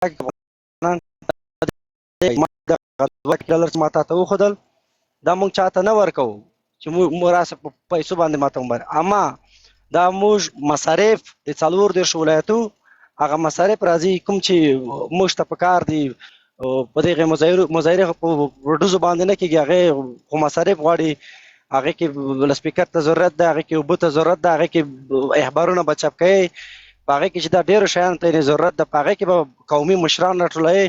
افغانان ما دغه 2 ډالر چې ما تاته وښودل، دا موږ چاته نه ورکوو چې موږ راسه په پیسو باندې ماته ومبر، اما دا موږ مصارف د 34 ولایتو هغه مصارف راځي کوم چې موږ ته پکار دي. په دغه مظاهره په ډزو باندې نه کېږي، هغه خو مصارف غواړي، هغه کې لسپیکر ته ضرورت ده، هغه کې اوبو ته ضرورت ده، هغه کې اخبارونه به چاپ کوي، په هغه کې چې دا ډېرو شیانو ته یې ضرورت ده، په هغه کې به قومي مشران راټولوي.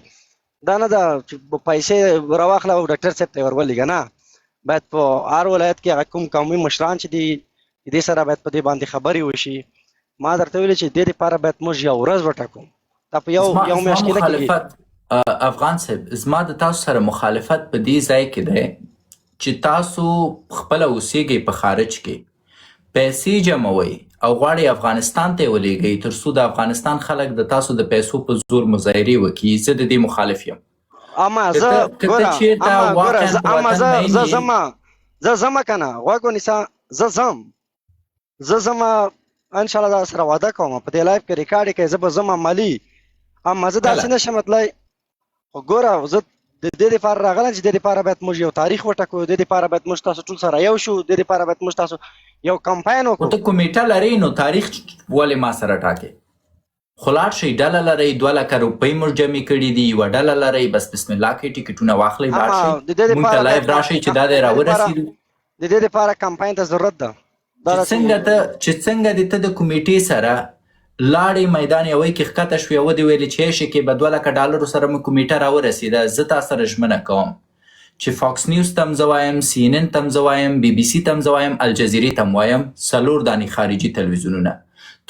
دا نه ده چې پیسې راواخله او ډاکټر صاحب ته یې ورولېږه، نه، باید په هر ولایت کې هغه کوم قومي مشران چې دي، دې سره باید په دې باندې خبرې وشي. ما درته ویل چې دې لپاره باید موږ یو ورځ وټاکو، دا په یو یو میاشت کې نه کېږي. افغان صاحب، زما د تاسو سره مخالفت په دې ځای کې دی چې تاسو خپله اوسیږئ په خارج کې، پیسې جمعوئ او غواړئ افغانستان ته یې ولیږئ تر څو د افغانستان خلک د تاسو د پیسو په زور مظاهرې وکړي. زه د دې مخالف یم. اما زه ګوره، اما ګوره، اما زه زه زما زه زما کنه غوږ ونیسه، زه ځم، زه ځم، ان شاء الله دا سره وعده کوم، په دې live کې ریکارډ کې زه به ځم عملي، اما زه داسې نه شم تلای. خو ګوره، زه د دې لپاره راغلم چې د دې لپاره باید موږ یو تاریخ وټاکو، د دې لپاره باید موږ تاسو ټول سره یو شو، د دې لپاره باید موږ تاسو یو کمپاین وکړو. ته کمیټه لرې نو تاریخ ولې ما سره ټاکې؟ خو لاړ شئ، ډله لرئ، 2 لکه روپۍ مو جمع کړي دي، یوه ډله لرئ، بس بسم الله کوئ، ټکټونه واخلئ، لاړ شئ، مونږ ته live راشئ چې دا دی راورسېدو. د دې لپاره کمپاین ته ضرورت ده. چې څنګه دې ته د کمیټې سره لاړې میدان یوې کې ښکته شوې او دې ویلې چې شي کې به 2 لکه ډالرو سره مو کمیټه راورسېده، زه تا سره ژمنه کوم چې فاکس نیوز ته هم زه وایم، سی ان ان ته هم زه وایم، بي بي سي ته هم زه وایم، الجزیرې ته هم وایم، څلور دانې خارجي تلویزیونونه،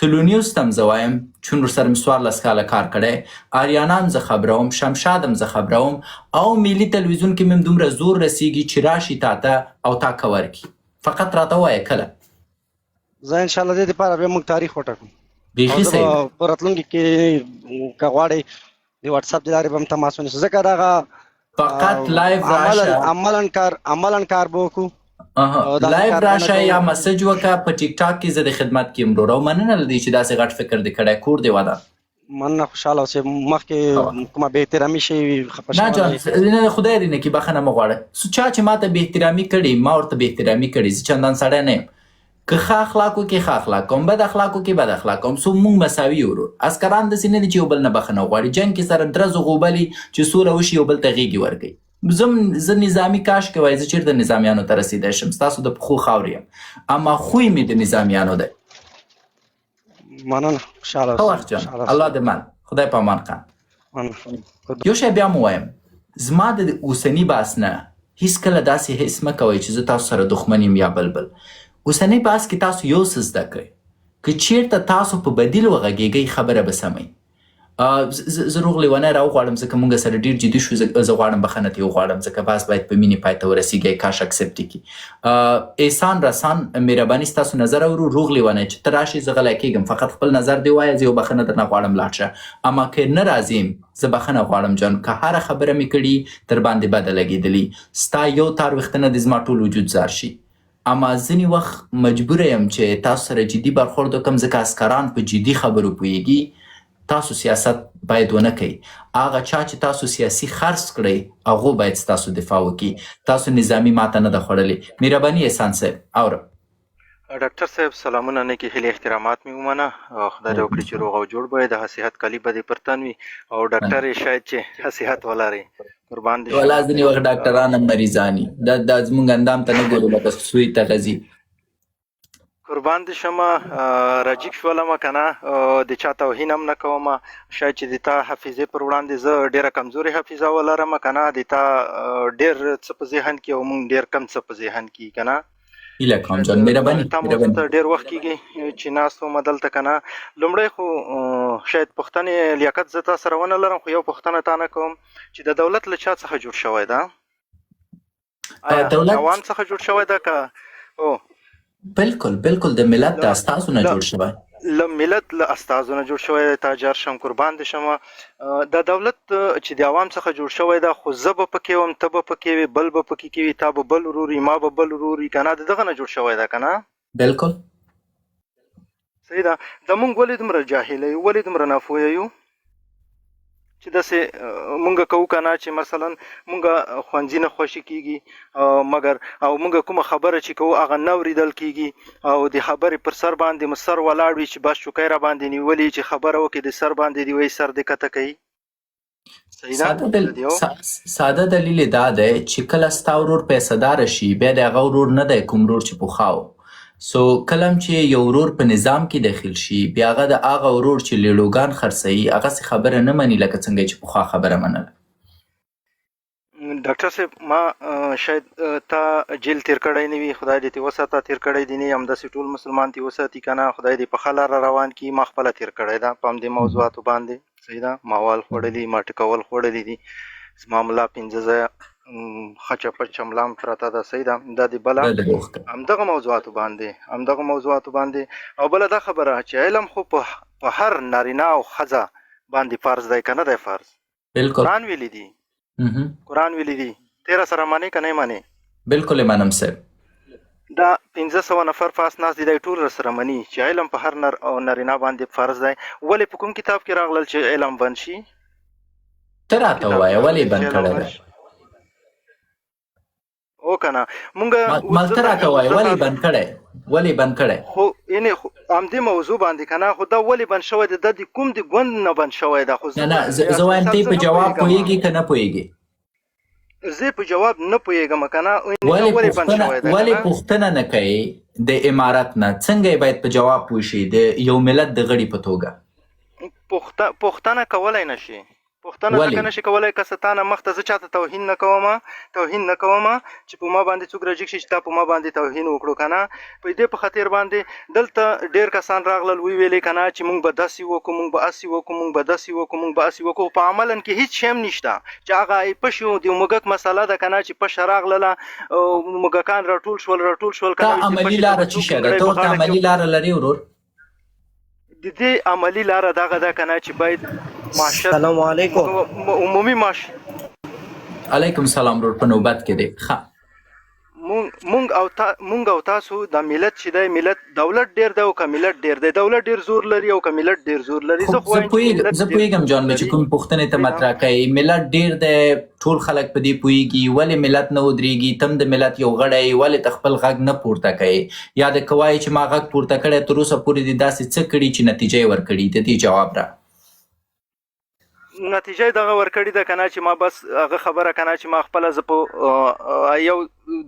طلوع نیوز ته هم زه وایم چون ورسره مې 14 کاله کار کړی، آریانا هم زه خبروم، شمشاد هم زه خبروم، او ملي تلویزیون کې مې هم دومره زور رسیږي چې راشي تا ته او تا cover کړي. فقط راته ووایه کله. زه ان شاء الله دې لپاره بیا موږ تاریخ وټاکو. بیخي صحیح ده. په راتلونکي کې که غواړئ د واتساپ د لارې به هم تماس ونیسو، ځکه دغه فقط live راشه. عملاً کار به وکړو. Live راشه یا message وکړه په ټیک ټاک کې، زه د خدمت کې یم وروره. او مننه له دې چې داسې غټ فکر دې کړی، کور دې ودان. مننه، خوشحاله اوسې. مخکې کومه بې احترامي شي، خفه نه جان، نه، خدای دې نه کړي، بخښنه مه غواړه. چا چې ماته بې احترامي کړې، ما ورته بې احترامي کړې، زه چندان سړی نه یم. که ښه اخلاقو کې ښه اخلاق کوم، بد اخلاقو کې بد اخلاق کوم. څو مونږ مساوي یو ورور. عسکران داسې نه دي چې یو بل نه بخښنه وغواړي، جنګ کې سره درز غوبلي، چې سوله وشي یو بل ته غېږې ورکوي. زه نظامی کاش کې وای، زه چېرته نظامیانو ته رسېدای شم؟ ستاسو د پښو خاورې یم، اما خوی مې د نظامیانو دی. مننه، خوشحاله ښه وخت جان، الله دې مل، خدای په امان. قان یو شی بیا مو وایم، زما د اوسني بحث نه هیڅکله داسې حس مه کوئ چې زه تاسو سره دښمن یم یا بل بل. اوسنی بحث کې تاسو یو څه زده کړئ، که چیرته تاسو په بدیل وغږیږئ، خبره به سمئ. زه روغ لیونی راوغواړم، ځکه مونږ سره ډیر جدي شو. زه غواړم بخښنه ترې وغواړم، ځکه بحث باید په مینې پای ته ورسیږي، کاش accept کړي. احسان رسان، مهرباني، ستاسو نظر اورو. روغ لیونی، چې ته راشې زه غلی کېږم، فقط خپل نظر دی وایه، زه یو بخښنه درنه غواړم، لاړ شه. اما که نه راځې، زه بخښنه غواړم جان، که هره خبره مې کړي در باندې بده لګېدلي. ستا یو تار ویښته نه دې زما ټول وجود ځار شي، اما ځینې وخت مجبوره یم چې تاسو سره جدي برخورد وکړم، ځکه عسکران په جدي خبرو پوهیږي. تاسو سیاست باید ونه کوئ. هغه چا چې تاسو سیاسي خرڅ کړئ، هغو باید ستاسو دفاع وکړي. تاسو نظامي ماته نه ده خوړلې. مهرباني احسان صاحب، اورم. ډاکټر صاحب، سلامونه، نیکې هیلې، احترامات مې ومنه. خدای دې وکړي چې روغ او جوړ به یې، د صحت کالي به دې پر تن وي او ډاکټر یې شاید چې صحت ولري، قربان دې. ولا ځینې وخت ډاکټران هم مریضان دا دا زمونږ اندام ته نه ګوري لکه سوی ته غزي. قربان دې شم، راجیک شولم کنه، د چا توهین هم نه کوم. شاید چې د تا حافظې پر وړاندې زه ډیره کمزورې حافظه ولرم کنه، د تا ډیر څه په ذهن کې او مونږ ډیر کم څه په ذهن کې کنه. هیله کوم جان، مهرباني. تا موضوع ته ډیر وخت کیږي چې ناست وم دلته کنه. لومړی خو شاید پوښتنې لیاقت زه تا سره ونه لرم، خو یو پوښتنه تا نه کوم چې د دولت له چا څخه جوړ شوی ده؟ آیا دولت عوام څخه جوړ شوی ده که او بالکل، د ملت د استازو نه جوړ شوی. له ملت له استازو نه جوړ شوی دی. تاجر شم، قربان دې شم. دا دولت چې د عوام څخه جوړ شوی ده، خو زه به پکې وم، ته به پکې وي، بل به پکې کې وي، تا به بل ورور وي، ما به بل ورور وي که نه، د دغه نه جوړ شوی ده که نه؟ بالکل. صحیح ده. د مونږ ولې دومره جاهل یو؟ ولې دومره ناپوهه یو؟ چې داسې مونږ کوو کنه چې مثلا مونږ ښوونځي نه خوشي کیږي مګر او مونږ کومه خبره چې کوو هغه نه اوریدل کیږي او د خبرې پر سر باندې مو سر ولاړ وي چې بس چوکۍ را باندې نیولي چې خبره وکړي د سر باندې دی وایي سر دې کته کوي. صحیح ده. ساده دل... ساده دلیل دا دی چې کله ستا ورور پیسه دار شي بیا د هغه ورور نه دی کوم ورور چې پخوا و. سو کله هم چې یو ورور په نظام کې دخیل شي بیا هغه د هغه ورور چې لیړوګان خرڅوي هغسې خبره نه مني لکه څنګه یې چې پخوا خبره منله. ډاکټر صاحب ما شاید تا جیل تیر کړی نه وي، خدای دې ترې وساته، تیر کړی دې نه وي، همداسې ټول مسلمان ترې وساتي که نه خدای دې په ښه لاره روان کړي. ما خپله تیر کړی ده په همدې موضوعاتو باندې، صحیح ده. ما وال خوړلي، ما ټکول خوړلي دي، زما ملا 5 ځایه خچه پچه ملا هم پرته ده، صحیح ده. دا دې بله همدغه موضوعاتو باندې، همدغه موضوعاتو باندې. او بله دا خبره چې علم خو په هر نارینه او ښځه باندې فرض دی که نه دی فرض؟ بالکل. قرآن ویلي دي، قرآن ویلي دي. تیرا سره معنی که نه معنی؟ بالکل منم صاحب. دا 500 نفر پاس ناست دي، دا ټول را سره مني چې علم په هر نر او نارینه باندې فرض دی. ولې په کوم کتاب کې راغلل چې علم بند شي؟ ته راته ووایه ولې بند کړی دی؟ او کنه مونږ مالته راته وایه ولې بند کړی، ولې بند کړی؟ خو یعنی همدې موضوع باندې کنه، خو دا ولې بند شوی دی؟ دا د کوم د ګوند نه بند شوی دی؟ خو نه نه، زه وایم ته په جواب پوهېږې که نه پوهېږې؟ زه په جواب نه پوهېږم که نه. ولې بند شوی دی؟ ولې پوښتنه نه کوې د امارت نه؟ څنګه یې باید په جواب پوه شي د یو ملت د غړي په توګه؟ پوښتنه کولی نه شي، پوښتنه ځکه نه شي کولای که ستا نه مخته زه چاته توهین نه کوم، توهین نه کوم چې په ما باندې څوک راجګ شي چې تا په ما باندې توهین وکړو که نه. په دې په خاطر باندې دلته ډېر کسان راغلل وی ویلې که نه چې مونږ به داسې وکړو، مونږ به هسې وکړو، مونږ به داسې وکړو، مونږ به هسې وکړو. په عملاً کې هیڅ شی هم نشته چې هغه پشو د موږک مسله ده که نه چې پشه راغلله موږکان راټول شول، راټول شول که نه. تا عملي لاره څه شی ده؟ ته ورته عملي لاره لرې ورور؟ د دې عملي لاره دغه ده که نه چې باید معاشر سلام علیکم. عمومي معاش. علیکم سلام ورور، په نوبت کې دی. ښه مونږ او تاسو د ملت چې دی، ملت دولت ډیر دی او که ملت ډیر دی؟ دولت ډیر زور لري او که ملت ډیر زور لري؟ زه خو وایم چې ملت زه ډیر پوهېږم زور جان مې چې لري. کوم پوښتنې ته مطرح کوي. ملت ډیر دی، ټول خلک په دې پوهېږي، ولې ملت نه ودرېږي؟ تم د ملت یو غړی یې، ولې ته خپل غږ نه پورته کوې؟ یا د که وایې چې ما غږ پورته کړی، تر اوسه پورې دې داسې څه کړي چې نتیجه یې ورکړي؟ د دې جواب را. نتیجه یې دغه ورکړې ده که نه چې ما بس هغه خبره که نه چې ما خپله زه په یو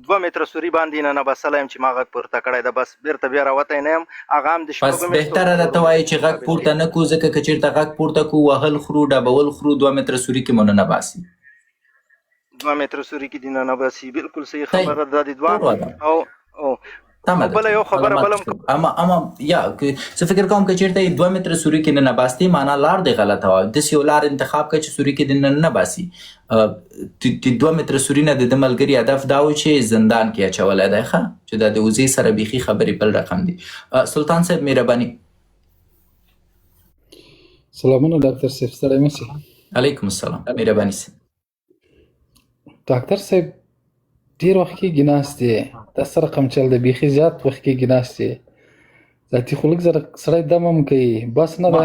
2 متره سوري باندې نه نبسلی یم چې ما غږ پورته کړی ده، بس بېرته بیا راوتی نه یم. هغه هم د بس شپږو میاشتو بهتره ده ته وایې چې غږ پورته نه کړو، ځکه که چېرته غږ پورته کړو وهل خورو، ډبول خورو، 2 متره سوري کې مو نه نباسي. 2 متره سوري کې دې نه نباسي، بالکل صحیح خبره ده. د دوه او او تمه ده. بله یو خبره بل هم اما اما یا زه فکر کوم که چېرته یې 2 متره سوري کې ننه باستې معنا لار دې غلطه وه. داسې یو لار انتخاب کړه چې سوري کې دې ننه باسي. د 2 متره سوري نه د ده ملګري هدف دا و چې زندان کې اچولی دی، ښه چې دا د وزې سره بیخي خبرې بل رقم دي. سلطان صاحب مهرباني. سلامونه ډاکټر صاحب، ستړی مه شئ. علیکم السلام، مهرباني صاحب. ډاکټر صاحب ډېر وخت کېږي ناست یې، دا څه رقم چل دی؟ بیخي زیات وخت کېږي ناست یې، ذاتي خو لږ زره سړی دم هم کوي، بس نه ده.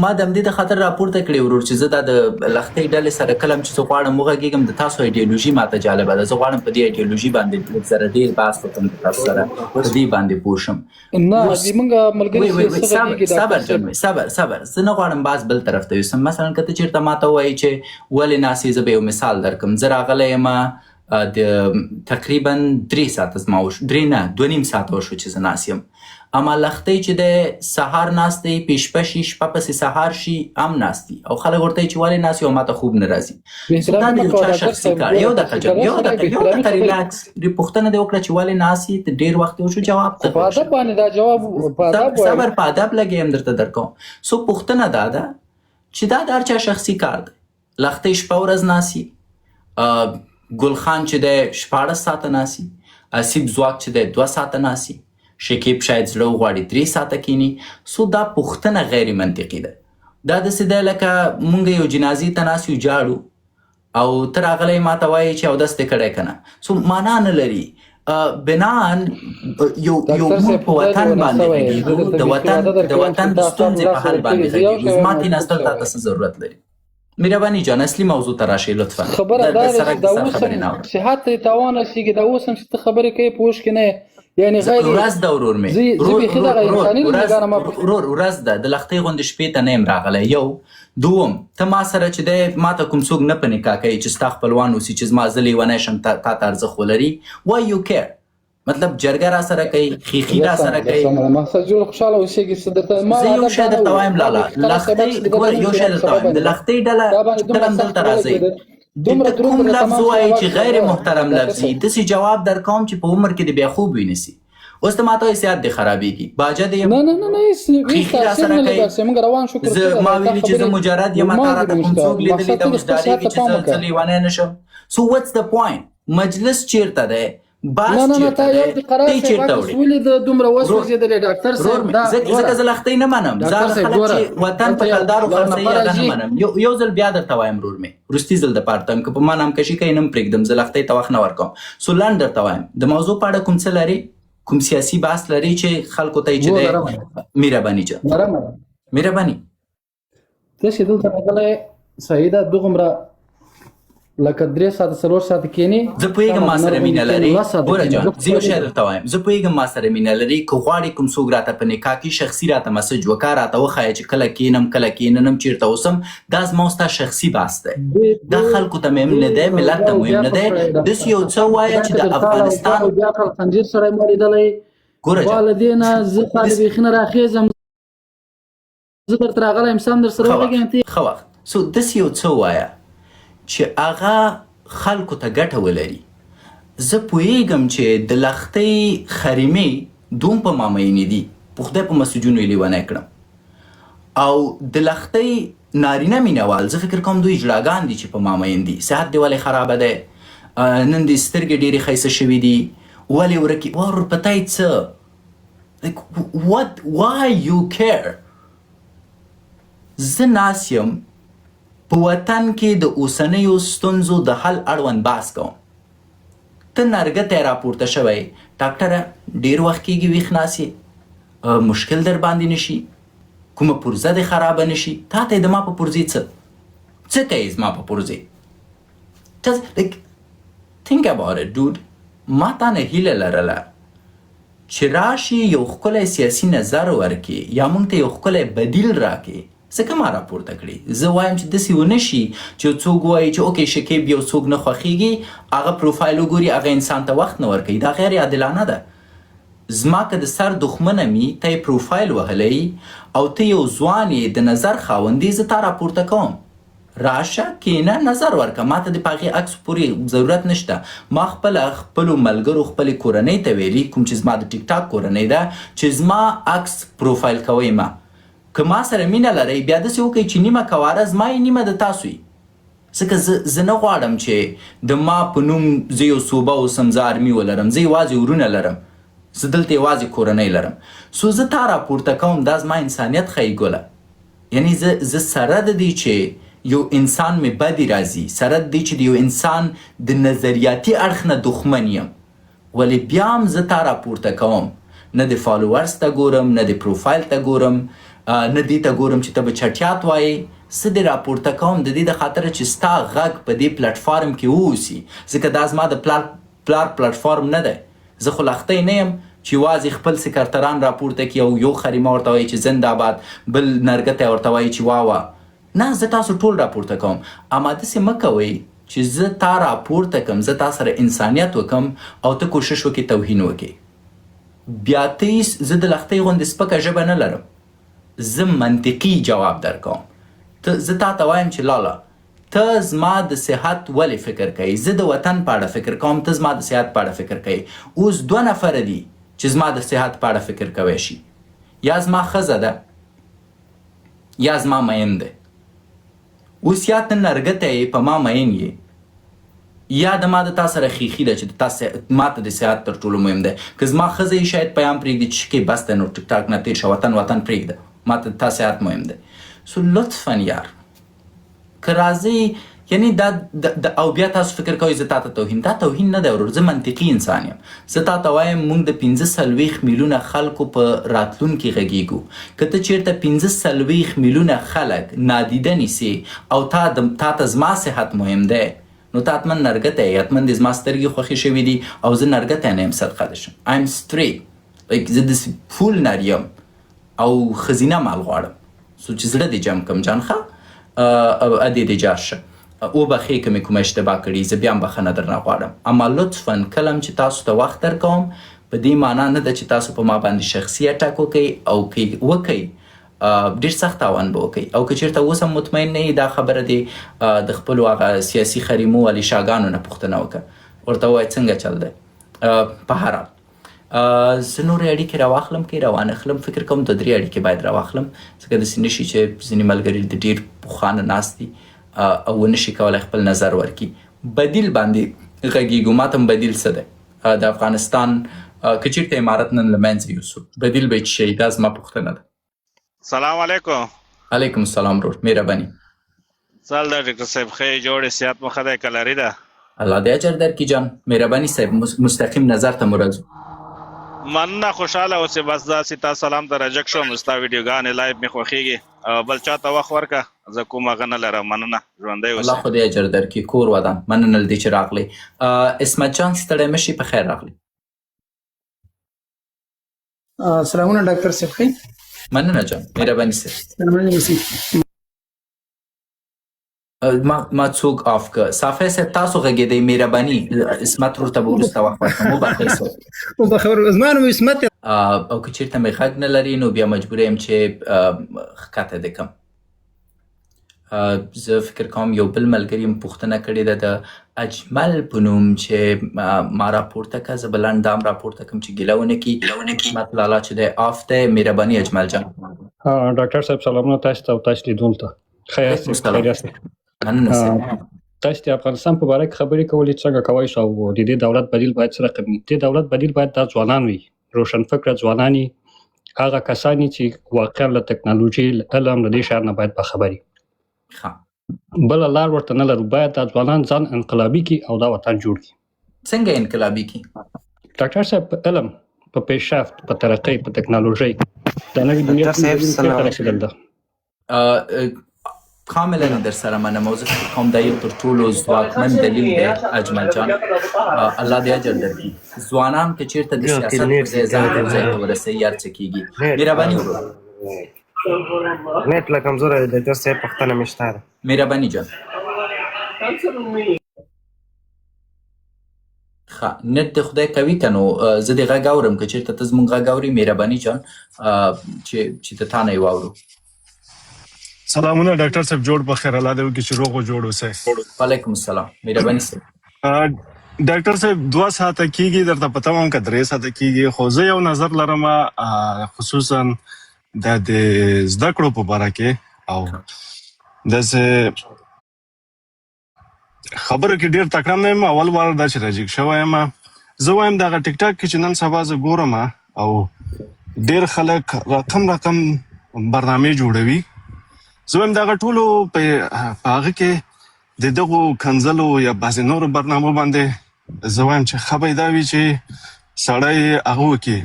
ما د همدې د خاطر راپورته کړې ورور چې زه دا د لښتۍ ډلې سره کله هم چې زه غواړم وغږېږم، د تاسو ایډیالوژي ماته جالبه ده، زه غواړم په دې ایډیالوژي باندې لږ زره ډېر بحث وکړم، د تاسو سره په دې باندې پوه شم. نه، د مونږ ملګري وی، وی، چې څه غږېږي، ډاکټر صبر صاحب. جان، صبر، صبر. زه نه غواړم بحث بل طرف ته یوسم. مثلا که ته چېرته ما ته ووایې چې ولې ناست یې، زه به یو مثال درکړم. زه راغلی یم، د تقریبا 3 ساعته زما وشو، درې نه، دوه نیم ساعته وشو چې زه ناست یم. اما لښتۍ چې دی سهار ناست دی، پې شپه شي، شپه پسې سهار شي، هم ناست دي او خلک ورته وایي چې ولې ناست یې او ما ته خوب نه راځي. بې دا د احترامي یو مه کوه چا ډاکټر شخصي صاحب، کار. ګوره یو تاسو دقیقه جان، سره یو سره دقیقه، بې یو احترامي دقیقه خبرې ریلاکس. دې پوښتنه دې وکړه چې ولې ناست یې، ته ډېر وخت وشو جواب خو په ته ادب باندې دا جواب په ادب وایي. صبر، په ادب لګې یم درته درکوم. څو پوښتنه دا ده چې دا د هر چا شخصي کار دی. لښتۍ شپه ورځ ناست یې، ګل خان چې دی 16 ساعته ناست یې، اسیب ځواک چې دی 2 ساعته ناست یې، شکیب شاید زړه وغواړي 3 ساعته کینی. سو دا پوښتنه غیر منطقي ده. دا داسې دی لکه مونږ یو جنازې ته ناست یو جاړو او ته راغلی ما ته وایې چې اودس دې کړی که نه، سو معنا نه لري. بنان یو یو ډاکټر مونږ صاحب په خدای دې وطن ونه باندې سوی، زه غږېږو، درته د بیخي وطن وعده د درکوم وطن چې تا ستونزې سم په لاس حل ورکړي، باندې زه یو غږېږو. شی زما وایم او کېناستل څوک تا ته شوی. څه ضرورت لري؟ مهرباني جان، اصلي موضوع ته راشئ لطفا. خبره د دا د ده چې سرک دا د سر اوس خبرې هم نه اورم. صحت ته تاوان رسېږي، دا اوس هم چې ته خبرې کوې په هوښ کې نه یې، یعنې زه غیر ورځ ده ورور مې، زه زه ورور بیخي ورور دغه ورور انساني ورځ نګاه نه ما ورور ورځ ده، د لښتۍ غوندې شپې ته نه یم راغلی. یو دوم ته ما سره چې دی، ما ته کوم څوک نه په نکاح کوي چې ستا خپلوان اوسي، چې زما زه لیونی شم تا تا ته ارزښت ولري. Why you care؟ مطلب جرګه را سره کوي، خیخي دا را سمه سره ده کوي. سمه ده، مقصد جوړ خوشاله اوسېږي. څه درته ما زه یو هدف شی دا نه درته و، وایم تا لالا، بیخي قرار صاحب لښتۍ چې د ګوره بدن یو شي شی درته سبب وایم، د باندې لښتۍ ډله تا باندې چې دومره کله هم سخت دلته راځئ، ولګېدل، چې دومره ته دروند کوم درته لفظ تمام ووایې شوی چې وخت غیر شوی. محترم ډاکټر لفظ وي، صاحب داسې جواب درکوم چې په عمر کې دې بیا خوب وینسي. اوس ته ماته وایې صحت دې خرابېږي، باجه دې یم، نه نه نه نه، هیڅ هیڅ خیخي را تاثیر سره نه لري. کوي. داسې موږ روان شکر زه ښه ما ده، تا ویلي چې زه خبرې مجرد یم، تا نورمال راته دي کوم موږ ته څوک لیدلی مقصد د ته د خپل صحت مجدارېږي ته چې پام زه وکړه. زه لیونی نه شم. سو واتس د پوینټ؟ مجلس چیرته دی؟ نه باس نه نه، چیرته تا دی؟ یو د قرار تی صاحب چیرته عکس وړي؟ ولید دومره ورور وسوځېدلې ډاکټر ورور صاحب مې، دا ځکه ګوره ځکه زه لښتۍ نه منم. زه ډاکټر هغه صاحب خلک ګوره چې وطن دلته په یو کلدارو یو خرڅوي نفر هغه نه راځي. منم. یو یو ځل بیا درته وایم ورور مې، وروستي ځل د پاره ته، که په ما نامکشي کوي نه پرېږدم، زه لښتۍ ته وخت نه ورکوم. سو لنډ درته وایم، د موضوع په اړه کوم څه لري، کوم سیاسي بحث لري چې خلکو ته یې چې وو دی؟ لرم مهرباني جان، لرم. مهرباني. ته چې دلته راغلی صحیح ده، دغومره لکه 3 ساعته 4 ساعته کښېنې، زه پوهېږم سمه ما ده، سره نر مینه غوندې کښېنې لري. 10 ساعته ګوره کښېنې، جان، زه خو زه یو شی پوهېږم. درته وایم، زه پوهېږم ما سره مینه لري. که غواړي کوم څوک راته په نکاح کې شخصي راته مسج وکا، راته وښایه چې کله کینم کله کیننم چیرته اوسم. دا زما او ستا شخصي بحث دی، دې دا دې خلکو ته مهم نه دې دی، ملت روژه ته او مهم بیا نه دی. کړی داسې ډاکټر یو څه وایه خدای چې ته د درتاله او افغانستان بیا بیا کړل خنجر سړی مو لیدلی. ګوره با جان، له دې نه زه خالي داسې بیخي نه راخېږم، زه درته راغلی یم سم در سره ښه وغږېږم وخت ته ښه وخت. سو داسې یو څه وایه چې هغه خلکو ته ګټه ولري. زه پوهېږم چې د لښتۍ خریمې دوم په ما مئینې دي، په خدای په مسجونو یې لیونی کړم. او د لښتۍ نارینه مینوال زه فکر کوم دوی جړاګان دي چې په ما مئین دي. صحت دې ولې خرابه دی؟ نن دې سترګې ډېرې ښایسته شوې دي، ولې ورکې؟ ورور په تا یې څه؟ Like what, why you care؟ زه ناست یم په وطن کې د اوسنیو ستونزو د حل اړوند بحث کوم، ته نرګته راپورته شوی. ډاکټره ډیر وخت کېږي ویښ ناست یې، مشکل در باندې نشي، کومه پرزه دې خرابه نشي، تا ته د ما په پرزې څه څه کوي؟ زما په پرزې Just like think about it dude. ما تا نه هیله لرله چې راشي یو ښکلی سیاسي نظر ورکړي یا موږ ته یو ښکلی بدیل راکړي، ځکه ما راپورته کړي. زه وایم چې داسې ونه شي چې یو څوک وایي چې okay شکیب یو څوک نه خوښیږي، هغه پروفایل وګوري، هغه انسان ته وخت نه ورکوي. دا غیر عادلانه ده. زما که د سر دښمنه مي، ته یې پروفایل وهلی او ته یو ځوان یې، د نظر خاوند یې، زه تا راپورته کوم، راشه کینه نظر ورکه. ماته د پاغې عکس پورې ضرورت نشته. ما خپله خپلو ملګرو خپلې کورنۍ ته ویلي، کوم چې زما د ټیک ټاک کورنۍ ده، چې زما عکس پروفایل کوئ ما، که ما سره مینه لرئ بیا داسې وکړئ چې نیمه قواره زما یې نیمه د تاسو یي، ځکه زه زه نه غواړم چې د ما په نوم زه یو صوبه اوسم، زه army ولرم. زه یوازې ورونه لرم، زه دلته یوازې کورنۍ لرم. سو زه تا راپورته کوم، دا زما انسانیت ښیي ګله. یعنی زه زه سره د دې چې یو انسان مې بدی راځي، سره د دې چې د یو انسان د نظریاتي اړخ نه دښمن یم، ولې بیا هم زه تا راپورته کوم. نه د followers ته ګورم، نه د پروفایل ته ګورم، نه دې ته ګورم چې ته به چټیات وایې. زه دې راپورته کوم د دې د خاطره چې ستا غږ په دې پلټفارم کې واوسي، ځکه دا زما د پلار پلار پلټفارم نه دی. زه خو لښتۍ نه یم چې یوازې خپل سکرتران راپورته کړي او یو خریمه ورته وایي چې زنده آباد، بل نرګته ورته وایي چې وا وا. نه، زه تاسو ټول راپورته کوم. اما داسې مه کوئ چې زه تا راپورته کم، زه تا سره انسانیت وکم او ته کوشش وکړې توهین وکړې. بیا ته زه د لښتۍ غوندې سپکه ژبه نه لرم، زه منطقي جواب درکوم. ته زه تا ته وایم چې لالا ته زما د صحت ولې فکر کوي؟ زه د وطن په اړه فکر کوم، ته زما د صحت په اړه فکر کوي. اوس دوه نفره دي چې زما د صحت په اړه فکر کوی شي، یا زما ښځه ده یا زما مین دی. اوس یا ته نرګته یې په ما مین یې، یا د ما د تا سره خیخي ده چې د تا ما ته د صحت تر ټولو مهم دی. که زما ښځه یې شاید پیام پرېږدي چې شکې بس دی نو، ټیک ټاک نه تېر شه، وطن وطن پرېږده، ما ته د تا صحت مهم دی. سو لطفا یار که راځئ یعنی دا د او بیا تاسو فکر کوئ زه تاته توهین، دا توهین نه دی ورور، زه منطقي انسان یم. زه تاته وایم مونږ د 45 میلیونه خلکو په راتلونکي غږیږو. که ته چیرته 45 میلیونه خلک نادیده نیسې او تا د تاته زما صحت مهم دی، نو ته حتما نرګتی یې، حتما دې زما سترګې خوښې شوې دي او زه نرګتی نه یم، صدقه دې شم. I'm straight، like زه داسې فول نر یم او ښځینه مال غواړم، څو چې زړه دې جم کم جان، ښه ادې دې جار شه، وبخښې که مې کومه اشتباه کړي، زه بیا هم بخښنه درنه غواړم. اما لطفا کله هم چې تاسو ته وخت درکوم په دې معنا نه ده چې تاسو په ما باندې شخصي اټاک وکئ، او که وکئ ډیر سخت تاوان به وکئ. او که چیرته اوس هم مطمئن نه یې، دا خبره دې د خپلو هغه سیاسي خریمو علیشاګانو نه پوښتنه وکړه، ورته ووایه څنګه چل دی. په هر حال زه نورې اړیکې راواخلم که یې راوانخلم، فکر کوم دوه درې اړیکې باید راواخلم، ځکه داسې نه شي چې ځینې ملګري د ډېر پخوا نه ناست دي او ونه شي کولی خپل نظر ورکړي. بدیل باندې غږیږو، ماته هم بدیل څه دی د افغانستان؟ که چیرته امارت نن له منځه یوسو، بدیل به یې څه شي؟ دا زما پوښتنه ده. سلام علیکم. علیکم السلام ورور، مهرباني. څل ده ډاکټر صاحب، ښه یې جوړ یې، صحت مو ښه دی، کلري ده؟ الله دې اجر درکړي جان. مهرباني صاحب، مستقیم نظر ته مو راځو. مننه، خوشاله اوسې. بس داسې تا سلام ته راجګ شوم، ستا ویډیوګانې لایف مې خوښیږي. بل چاته وخت ورکه، زه کوم هغه نه لرم. مننه، ژوندی الله اوسې. خو دې اجر درکړي، کور ودان. مننه له دې چې راغلې. عصمت جان ستړی مه شي، په خیر راغلې. سلامونه ډاکټر صاحب، ښه یې؟ مننه جان، مهرباني صاحب. سلامونه اوسې. ما څوک آف که؟ صافی صاحب تاسو غږېدئ، مهرباني. عصمت ورور ته به وروسته وخت ورکړم، وبخښئ صاحب. وبخښه ورور، زما نوم عصمت دی. او که چیرته مې غږ نه لري نو بیا مجبور یم چې ښکته دې کم. زه فکر کوم یو بل ملګري هم پوښتنه کړې ده د اجمل په نوم، چې ما راپورته که، زه به لنډ دام راپورته کړم چې ګیله ونه کړي. عصمت لالا چې دی آف دی. مهرباني اجمل جان. ډاکټر صاحب سلامونه تاسو ته او تاسو لیدونکو ته. ښه یاست؟ علیکم السلام. خیر یاست؟ مننه صاحب. تاسو د افغانستان په باره کې خبرې کولې، څنګه کوی شو او د دې دولت بدیل باید څه رقم وي. د دې دولت بدیل باید دا ځوانان وي، روشنفکره ځوانان، هغه کسان چې واقعا له تکنالوژي، له علم، له دې شیانو نه باید باخبر وي. ښه. بله لار ورته نه لرو. باید دا ځوانان ځان انقلابي کړي او دا وطن جوړ کړي. څنګه انقلابي کی؟ ډاکټر صاحب، په علم، په پیشرفت، په ترقۍ، په تکنالوژۍ. دا نوې دنیا ډاکټر صاحب چیرته سلام. رسېدل ده؟ کاملا در سره منم او زه فکر کوم دا یو تر ټولو ځواکمن دلیل دی اجمل جان، الله دې اجر درکړي. ځوانان که چیرته د سیاست پر ځای ځان یو ځای ته ورسوي، هر څه کیږي. مهرباني ورور. نېټ له کمزوری دی ډاکټر صاحب، پوښتنه مې شته ده. مهرباني جان. ښه نت د خدای کوي که نو زه دې غږ اورم، که چیرته ته زموږ غږ اورې مهرباني جان چې چې د تا نه یې واورو. سلامونه ډاکټر صاحب، جوړ په خیر، الله دې وکړي چې روغ او جوړ اوسئ. وعلیکم السلام، مهرباني صاحب. ډاکټر صاحب، 2 ساعته کیږي درته پته وم که 3 ساعته کیږي، خو زه یو نظر لرم، خصوصا د زده کړو په باره کې، او داسې خبرو کې ډیر تکړه نه یم، اول وار دا چې راجیګ شوی یم. زه وایم دغه ټیک ټاک کې چې نن سبا زه ګورم او ډیر خلک رقم رقم برنامې جوړوي، زه وایم دغه ټولو په هغه کې د دغو کنځلو یا بعضې نورو برنامو باندې زه وایم چې ښه به یې دا وي چې سړی هغه وکړي،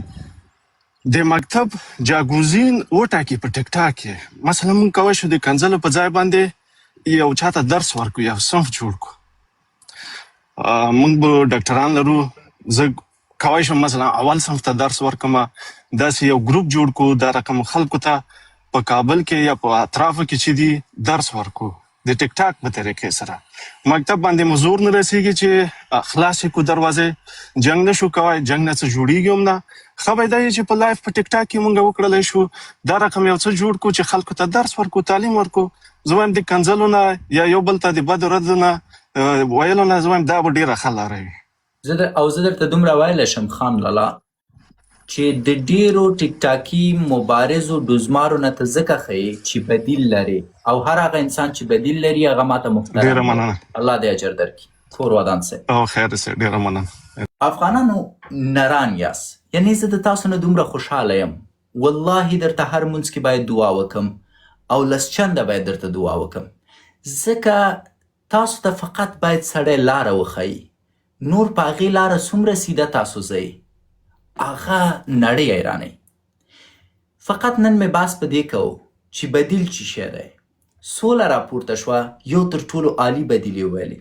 د مکتب جاګوزین وټاکي په ټیک ټاک کې. مثلا موږ کولی شو د کنځلو په ځای باندې یو چاته درس ورکړو، یو صنف جوړ کړو. موږ به ډاکټران لرو، زه کولی شم مثلا اول صنف ته درس ورکړم، داسې یو ګروپ جوړ کړو، دا رقم خلکو ته په کابل کې یا په اطرافو کې چې دي درس ورکړو د ټیک ټاک په طریقې سره. مکتب باندې مو زور نه رسیږي چې خلاص یې کړو دروازې، جنګ نه شو کوی، جنګ نه څه جوړیږي هم نه. ښه به دا وي چې په لایف په ټیک ټاک کې مونږ وکړلی شو دا رقم یو څه جوړ کړو چې خلکو ته درس ورکړو، تعلیم ورکړو. زه وایم د کنځلو نه یا یو بل ته د بدو ردو نه ویلو نه، زه وایم دا به ډېره ښه لاره وي. زه در او زه درته دومره ویلی شم خان لالا چې د ډیرو ټیک ټاکي مبارزو ډوزمارو نه ته ځکه ښه یې چې بدیل لرې، او هر هغه انسان چې بدیل لري هغه ماته محترم ډېره دی. مننه. الله دې اجر درکړي. کور ودان صاحب. او خیر سه، ډېره مننه. افغانانو نران یاست، یعنی زه د تاسو نه دومره خوشحاله یم، والله درته هر مونځ کې باید دعا وکم او لس چنده باید درته دعا وکم، ځکه تاسو ته فقط باید سړی لاره وښایي، نور په هغې لاره څومره سیده تاسو ځئ هغه نړۍ حیرانوي. فقط نن مې بحث په دې کوو چې بدیل چی شی دی. سوله راپورته شوه یو تر ټولو عالي بدیل یې وویلې.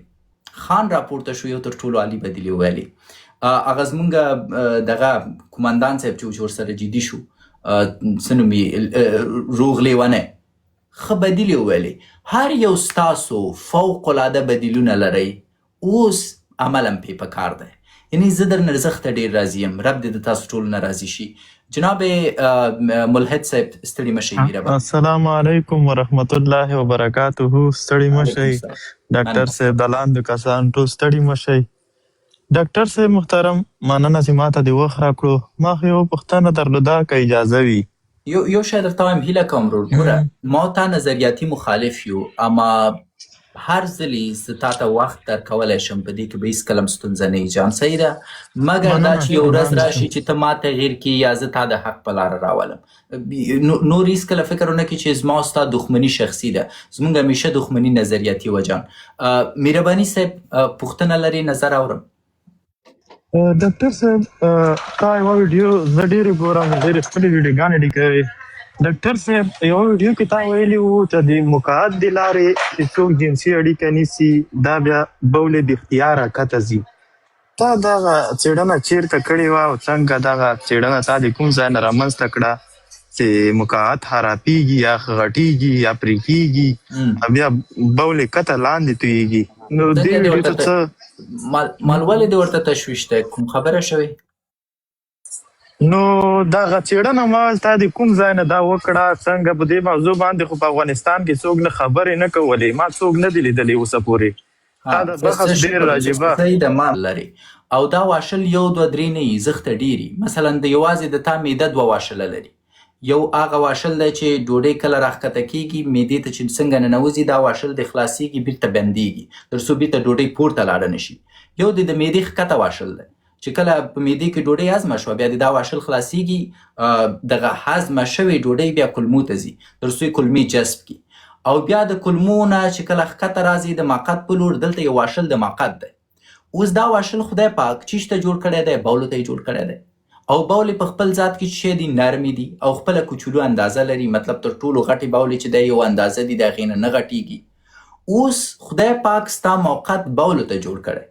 خان راپورته شو یو تر ټولو عالي بدیل یې وویلې. هغه زمونږ دغه قومندان صاحب چې ورسره جدي شو، څه نوم یې، روغ لیونی، ښه بدیل یې وویلې. هر یو ستاسو فوق العاده بدیلونه لرئ، اوس عمل هم پې پکار دی. یعنی زه درنه زښته ډیر راضي یم، رب دې د تاسو ټولو نه راضي شي. جناب ملحد صاحب ستړي مه شئ مهرباني. السلام علیکم ورحمت الله وبرکاته ستړي مه وعلیکم شئ السلام. ډاکټر مننه. صاحب د لاندو کسان ټول ستړي مه شئ ډاکټر صاحب محترم مننه چې ماته دې وخت راکړو ما خو یوه پوښتنه درلوده که اجازه وي. یو شی درته وایم، هیله کوم ورور، ګوره ما او تا نظریاتي مخالف یو، اما هر ځلې زه تا ته وخت درکولی شم، په دې کې به هیڅکله هم ستونزه نه وي جان، صحیح ده؟ مګر دا مننه چې یو ورځ قربان راشي شم. چې ته ما تغییر کړې یا زه تا د حق په لاره راولم، نور هیڅکله فکر ونه کړې چې زما او ستا دښمني شخصي ده، زمونږ همیشه دښمني نظریاتي وه جان. مهرباني صاحب پوښتنه لرې؟ نظر اورم. ډاکټر صاحب تا یوه ویډیو زه ډېرې ګورم، ډېرې ښکلې ویډیوګانې دې کوي. ډاکټر صاحب یوه ویډیو کې تا ویلي وو چې د مقعد د لارې چې څوک جنسي اړیکه نیسي دا بیا بولې د اختیاره کته ځي. تا دغه څېړنه چیرته کړې وه او څنګه دغه څېړنه تا د کوم ځای نه رامنځته کړه چې مقعد خرابېږي یا غټېږي یا پرې کېږي او بیا بولې کته لاندې تویېږي؟ نو دې څنګه دې ویډیو ورته ته څه مال ولې دې ورته تشویش دی؟ کوم خبره شوې؟ نو دغه څېړنه ما ویل تا د کوم ځای نه دا وکړه، څنګه په دې موضوع باندې خو په افغانستان کې څوک نه خبرې نه کولې، ما څوک نه دی لیدلی اوسه پورې. ها تا دا بحث ډېر عجیبه. صحیح ده، ما لري او دا واشل یو دوه درې نه یي، زښته ډېر یي. مثلا د یوازې د تا معده دوه واشله لري، یو هغه واشل دی چې ډوډۍ کله راښکته کېږي معدې ته چې څنګه ننوځي دا واشل دې خلاصېږي بیرته بندېږي تر څو بیرته ډوډۍ پورته لاړه نه شي. یو د معدې ښکته واشل دی چې کله په معدې کې ډوډۍ هضمه شوه بیا د دا واشل خلاصېږي، دغه هضمه شوې ډوډۍ بیا کولمو ته ځي تر څو یې کولمې جذب کړي، او بیا د کولمو نه چې کله ښکته راځي د مقعد په لور، دلته یو واشل د مقعد دی. اوس دا واشل خدای پاک چیش ته جوړ کړی دی؟ بولو ته یې جوړ کړی دی. او بولې په خپل ذات کې چې دي نرمې دي او خپله کوچولو اندازه لري، مطلب تر ټولو غټې بولې چې دی یو اندازه دي، د هغې نه نه غټېږي. اوس خدای پاک ستا موقت بولو ته جوړ کړی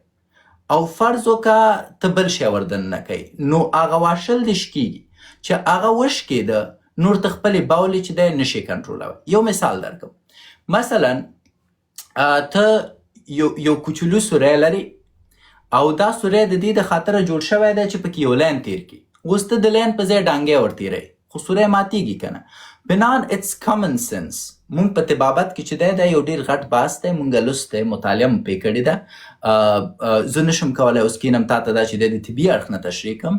او فرض وکړه ته بل شی وردننه کوي، نو هغه واشل دې شکېږي، چې هغه وشکېده نور ته خپلې بولې چې دی نشې کنټرولوی. یو مثال درکم، مثلا ته یو کوچولو سوری لرې او دا سوری د دې د خاطره جوړ شوی دی چې پکې یو لین تیر کړي. اوس ته د لین په ځای ډانګی ور تېروې، خو سوری ماتېږي که نه؟ بنان اټس کامن سنس. مونږ په طبابت کې چې دی دا یو ډیر غټ بحث دی، مونږ لوستی، مطالعه مو پرې کړې ده. زه نشم کولای اوس کینم تا ته دا چې دی د طبي اړخ نه تشریح کړم،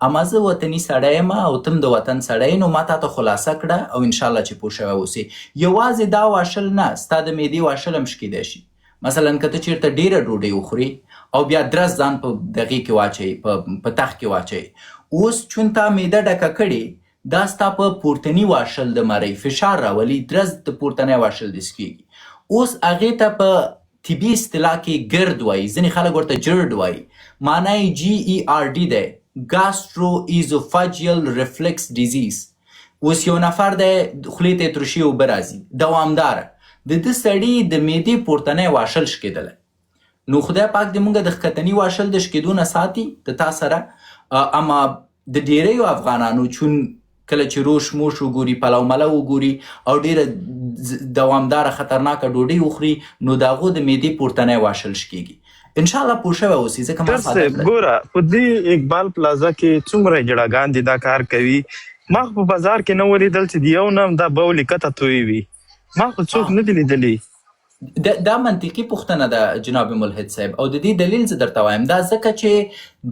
اما زه وطني سړی یم او ته هم د وطن سړی یې، نو ما تا ته خلاصه کړه او انشاءالله چې پوه شوی اوسې. یوازې دا واشل نه، ستا د معدې واشل هم شکېدی شي. مثلا که ته چیرته ډیره ډوډۍ وخورې او بیا درس ځان په دغې کې واچوې، په تخت کې واچوې، اوس چون تا معده ډکه کړې، دا ستا په پورتني واشل د مرۍ فشار راولي، درز د پورتنی واشل دې سکېږي. اوس هغې ته په طبي اصطلاح کې ګرد وایي، ځینې خلک ورته جرد وایي، معنی یې GERD دی، ګاسترو ایزوفاجیل ریفلکس ډیزیز. اوس یو نفر دی، خولې ته یې ترشې اوبه راځي دوامداره، د ده سړي د معدې پورتنی واشل شکېدلی. نو خدای پاک دې مونږ د ښکتني واشل د شکېدو نه ساتي د تا سره. اما د ډیریو افغانانو چون کله چې روش موش وګوري، پلو ملو وګوري او ډیره دوامداره خطرناکه ډوډۍ وخوري، نو د هغو د معدې پورتنی واشل شکېږي. انشاءالله پوه شوی اوسې، ځکه ما ډاکټر ساده صاحب کړل. ګوره په دې اقبال پلازا کې څومره جړاګان دي دا کار کوي، ما خو په بازار کې نه ولیدل چې د یو نه هم دا بولې کته توی وي، ما خو څوک نه دي لیدلي. دا منطقي پوښتنه ده جناب ملحد صاحب، او د دې دلیل زه درته وایم، دا ځکه چې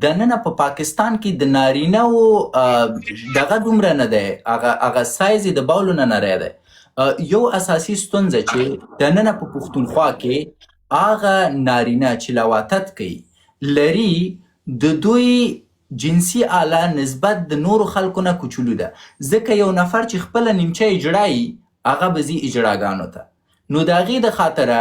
دننه په پاکستان کې د نارینه و دغه دومره نه دی، هغه سایز یې د بولو نه نری دی. یو اساسي ستونزه چې دننه په پښتونخوا کې هغه نارینه چې لواطت کوي لري، د دوی جنسي آله نسبت د نورو خلکو نه کوچولو ده، ځکه یو نفر چې خپله نیمچه اجړایي هغه به ځي اجړاګانو ته، نو د هغې د خاطره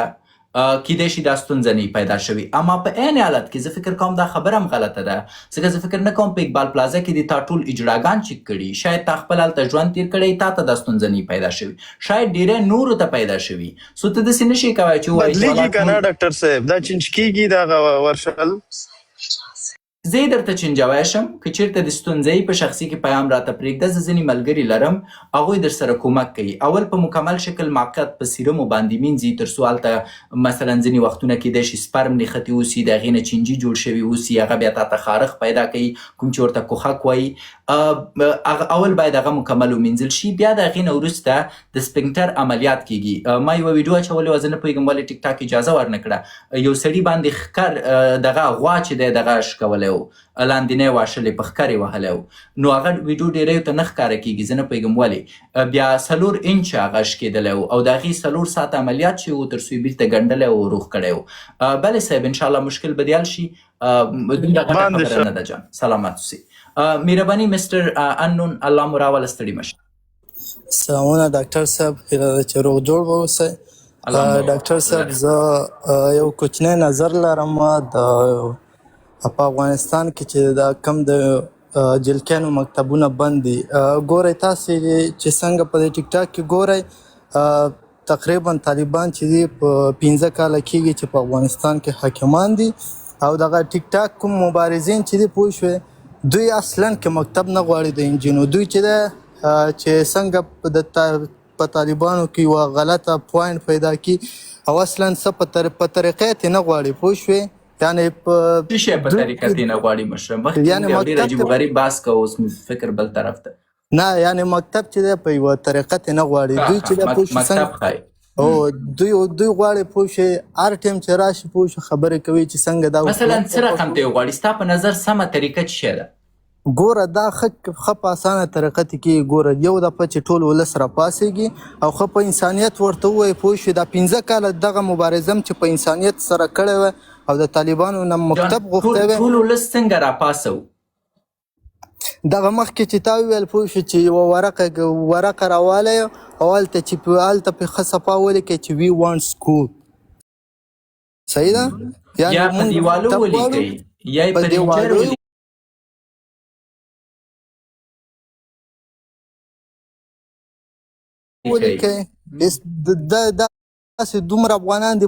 کیدای شي دا ستونزه نه پیدا شوي. اما په عین حالت کې زه فکر کوم دا خبره هم غلطه ده، ځکه زه فکر نه کوم په اقبال پلازا کې دې تا ټول اجراګان چک کړي، شاید تا خپل هلته ژوند تیر کړی، تا ته دا ستونزه نه پیدا شوي، شاید ډیری نورو ته پیدا شوي. سو ته داسې نشې کوی چې ووایې چې بدلیږي ولا که نه ټول ډاکټر صاحب؟ دا چینج کیږي دغه ورشل؟ زه یې درته چنجوی شم، که چیرته دې ستونزه یي په شخصي کې پیام راته پریږده، زه ځینې ملګري لرم هغوی درسره کومک کوي. اول په مکمل شکل معقد په سیرمو باندې مینځي تر څو هلته مثلا ځینې وختونه کیدای شي سپرم نښتي اوسي، د هغې نه چنجي جوړ شوي اوسي، هغه بیا تاته خارښ پیدا کوي کوم چې ورته کوخک وایي. هغه اول باید هغه مکمل ومینځل شي، بیا د هغې نه وروسته د سپنکټر عملیات کیږي. ما یوه ویډیو اچولې وه، زه نه پوهیږم ولې ټیک ټاک اجازه ورنکړه. یو سړي باندې ښکر دغه غوا چې دی دغه شکولی و، لاندینی واشلې په ښکر یې وهلی و، نو هغه ویډیو ډیریو ته نه ښکاره کیږي، زه نه پوهیږم ولې. بیا 4 انچه هغه شکېدلی و او د هغې 4 ساعته عملیات شوی و تر څو یې بیرته ګنډلی او روغ کړی و. بله صاحب انشاءالله مشکل به دې حل شي، دومره غټه باندې خبره شه. نه ده جان، سلامت اوسې. مهرباني مستر انون، الله مو راوله، ستړي مه شئ. سلامونه ډاکټر صاحب، هیله ده چې روغ جوړ به اوسئ. الله مو ډاکټر صاحب، لره. زه یو کوچنی نظر لرم. د په افغانستان کې چې دا کم د جلکانو مکتبونه بند دي، ګورئ تاسو چې څنګه په دې ټیک ټاک کې ګورئ، تقریبا طالبان چې دي په 5 کاله کېږي چې په افغانستان کې حاکمان دي، او دغه ټیک ټاک کوم مبارزین چې دي پوه شوې، دوی اصلا کې مکتب نه غواړي د انجینو. دوی چې ده چې څنګه په طالبانو کې یوه غلطه پوینټ پیدا کی او اصلا څه په طریقې ته نه غواړي پوه شوې، یعنی په څه شی په دوی طریقه ته نه غواړي مشره؟ مخکې یعنی موږ یو ډېر مکتب عجیب ته غریب بحث کوو، اوس مې فکر بل طرف ته. نه، یعنی مکتب چې ده په یوه طریقه ته نه غواړي. دوی چې ده پوه شي مکتب څنګه ښایي. او دوی غواړي پوه شي هر ټایم چې راشي پوه شي خبرې کوي چې څنګه دا مثلا حکومت څه رقم ته غواړي؟ ستا په نظر سمه طریقه څه شی ده؟ ګوره دا ښه په اسانه طریقه ته کېږي. ګوره یو دفعه چې ټول ولس راپاڅېږي او ښه په انسانیت ورته ووایي پوه شي، دا 5 کاله دغه مبارزه هم چې په انسانیت سره کړې وه او د طالبانو نه جان مکتب ټول غوښتی وی، ټول ولس څنګه راپاڅو؟ دغه مخکې چې تا وویل پوه شو چې یوه ورقه راوالی او هلته چې هلته په ښه صفا ولیکې چې وي وانټ سکول، صحیح ده؟ یعنی یا په مونږ دیوالو مکتب غواړو، ولیکئ یا یې په په رینجر دیوالو ولیکئ. ولیکئ. داسې دومره افغانان دي.